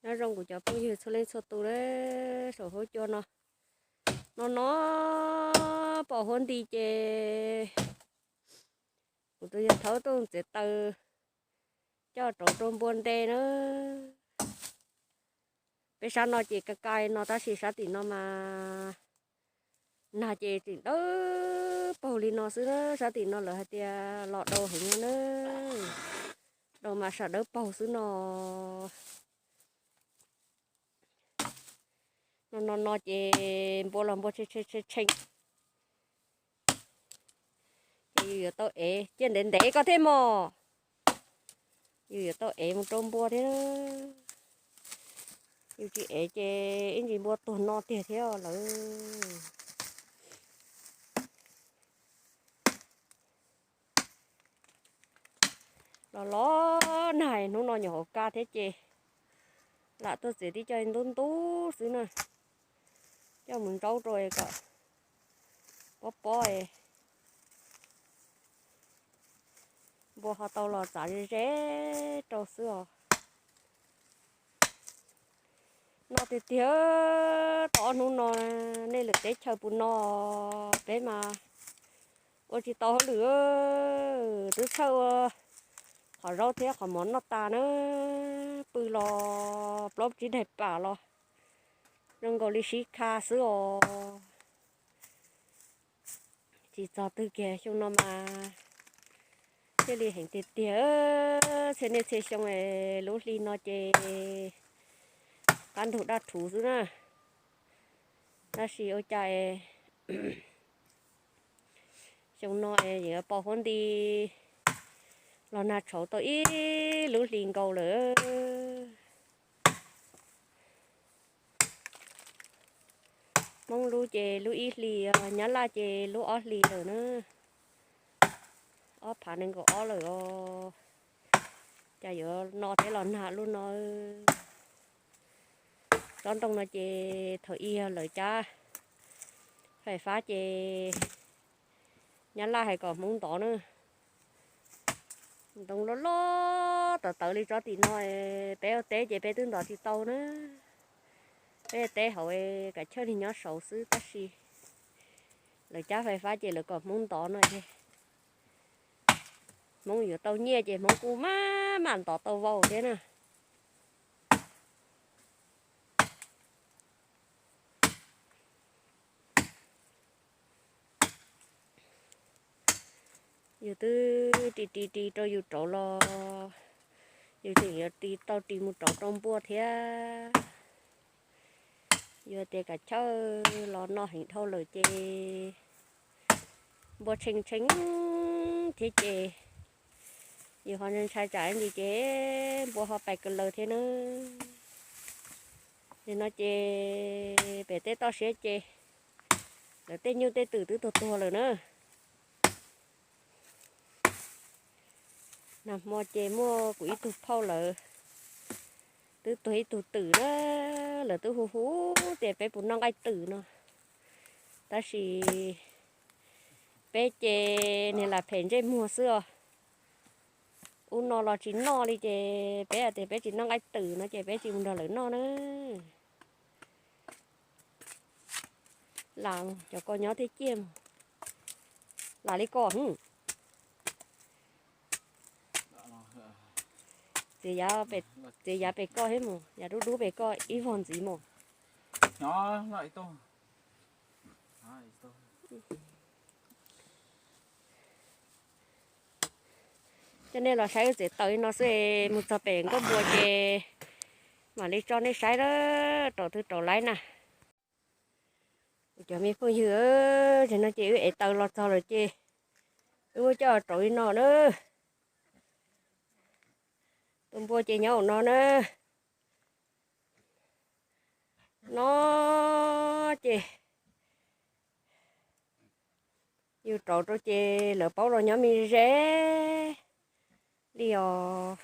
Nyob zoo kuv cov phooj ywg txhua leej txhua tus saum huab cua no. No no pom huab nti ces kuv tus yawg thaub tuaj txiav taws coj rauv rau npua nte na. Peb sab no ces ka ka no tab sis sab tim no mas nag ces tseem dawb paug li no xwb na. Sab tim no lawv hais tias los dau heev no na, dau mas sab dawb paug xwb no. No no no ces npua los npua tshee tshee, ces yus yuav tau ev ciaj ntev ntev koj thiab mog. Yus yuav tau ev mus rau npua thiab. Yus tsis ev ces ib ntsis npua tuag no tiag thiab lawm. Los los nag hnub no nyuam qhuav kaj thiab ces lam tuaj txiav tib co ntub ntub xwb na, coj mus ntsaub rau kom pob pob, npua ho tau los txav ze ze rau xwb os. No tiag tiag, tau ob hnub no nej lwm teb chaws puas no, peb mas ua tsis tau hauj lwm, twb txhawj ua qhov zaub thiab qhov mov noj tas na, pw los plaub tsib daim pam los zoo nkaus li sib kha xwb os. Tsis txog twg kiag xyoo no mas thiaj li heev tiag tiag. Txhia niaj txhia xyoo lub hli no ces qab ntug daj rhuv xwb na. Tab sis ua cas xyoo no yuav pom huab nti los nag tshauv tau ib lub hli nkaus lawm. Hmoob lub ces lub ib hlis, Nyab Laj ces lub ob hlis lawm na. Ob phav nees nkaum ob lawm os. Cas yuav no thiab los nag lub no. Tsob ntoo no ces thaum ub yog lawv cab fais fab ces Nyab Laj hais kom Hmoob ntov na. Ntoo loj loj tawv tawv li tsob tim no, peb ua teb ces peb twb ntov tsis tau na. Peb ua teb hauv kav chawj li nyob saud xwb tab sis lawv cab fais fab ces lawv kom Hmoob ntov no ces Hmoob yuav tau nyiaj ces Hmoob kuj maj mam ntov tau vau thiab na. Yus twb ris ris ris rau yus rauv los yus tseem yuav ris tau ris mus rauv rau npua thiab. Yus tias kav chawj los no heev dhau lawm ces npua tshee tshee thiab ces yus ho ntshai tsam ntsis ces npua ho pais kaw laws thiab na. Nim no ces pem teb toj siab ces lawv tej nyuj tej twm twb tuag tuag lawm na. Nag hmo ces muaj kuv ib tug phauj lawv twb tuag ib tug twm na, lawv twb hu hu tias peb puas noj nqaij twm no. Tab sis peb ces niag lam phem ntsej muag xwb os. Ub no los tsis noj li ces peb hais tias peb tsis noj nqaij twm no ces peb tsis mus nrog lawv noj na. Lam cov ko nyob thiab ciaj mus. Lam li ko. Txiav yav pem koj thiab mus, yav dub dub pem koj ib vog ntxiv mus. Coj nej los saib wb txiav taws li no xwb, mus txog pem nkauj npua ces mam li tso nej saib lawm, rau twg rau laib na. Kuv cov me phooj ywg, tam no ces wb ev taws los txog lawm ces wb muab coj rau li no na. Tus npua ces nyob hauv no na. No ces yus rauv rau ces lawv paub los nyob me ze li os.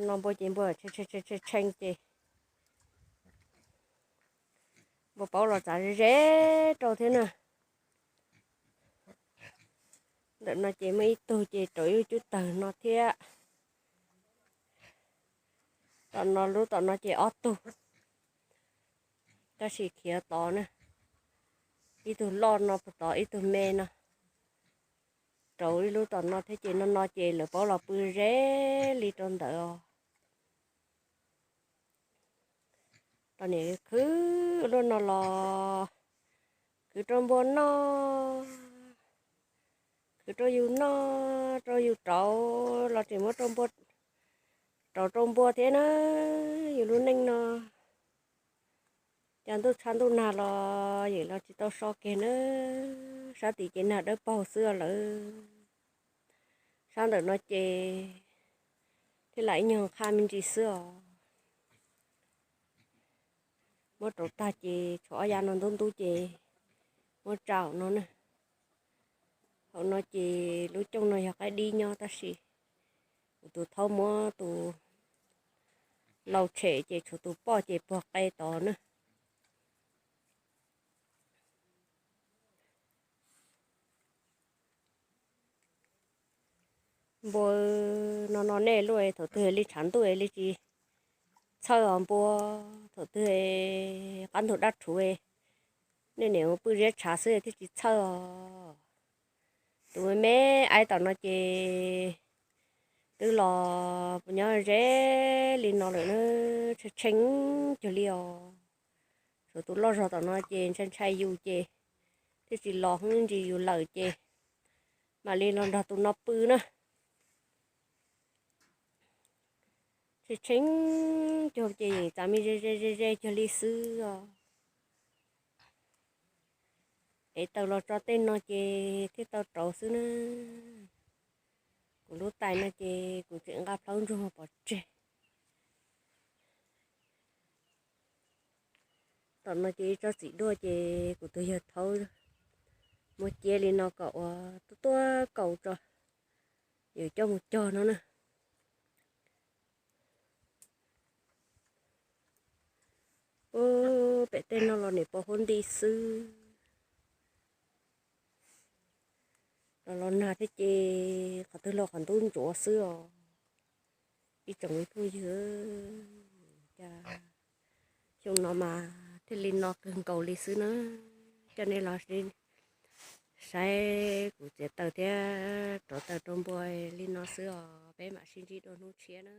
No npua ces npua tshee ces npua paub los txav ze rau thiab na. Ntawm no ces muaj ib tug ces rauv ib lub cub tawg no thiab. Tom no, lub tom no ces ob tug, tab sis khiav tod na, ib tug loj no puag tod, ib tug me no. Rauv ib lub tom no thiab ces no no ces lawv paub los pw ze li rau ntawd os. Los nim khwv lub no los khwv rau npua noj, khwv rau yus noj, rau yus rauv los tseem muab rau npua, rauv rau npua thiab na. Yus lub neej no cas ntuj tshav ntuj nag los yeej los tsis tau so kiag na. Sab tim ces nag dawb paug xwb lawm, sab ntawm no ces thiaj lam ib nyuag qha me ntsis xwb os. Muab rauv tag ces tshuav ob yav no ntub ntub ces muab tsa hauv no na. Hauv no ces lub cooj no yog qaib dib nyob tab sis kuv tus thaub muab tus laus tshem ces tshuav tus poj ces puag qe tod na. Npua no no nej luaj, thaum twg li tshav ntuj li tsis txhawj os npua, thaum twg qab ntug dab rhuv nej niam mus pw ziab tshav xwb thiaj tsis txhawj os. Tus me me aib tom no ces twb los nyob ze li no lawm na, tshee tshee cuag li os. Tshuav tus loj zog tom no ces ntshai ntshai yus ces thiaj tsis los, ib ntsis yus lawm ces mam li los nrog tus no pw na. Tshee tshee cuag ces yeej txav me ze ze ze ze cuag li xwb os. Ev taws los tso tej no ces thiaj tau rauv xwb na. Kuv lub tais no ces kuv tseem nqa plaub ntsuag pov tseg. Tom no ces ib tsob txiv duaj ces kuv tus yawg thaub muab cia li no kom ua tuaj tuaj kaus tso, yuav coj mus cog no na. Ub, pem tej no los nim pos huab nti xwb. Los los nag thiab ces qhov twg los qhov ntub ntsuav xwb os. Ib tsoom me phooj ywg, cas xyoo no mas thiaj li no kawg nkaus li xwb na. Coj nej los saib kuv txiav taws thiab rauv taws rau npua li no xwb os. Peb mam sib ntsib dua hnub tshiab na.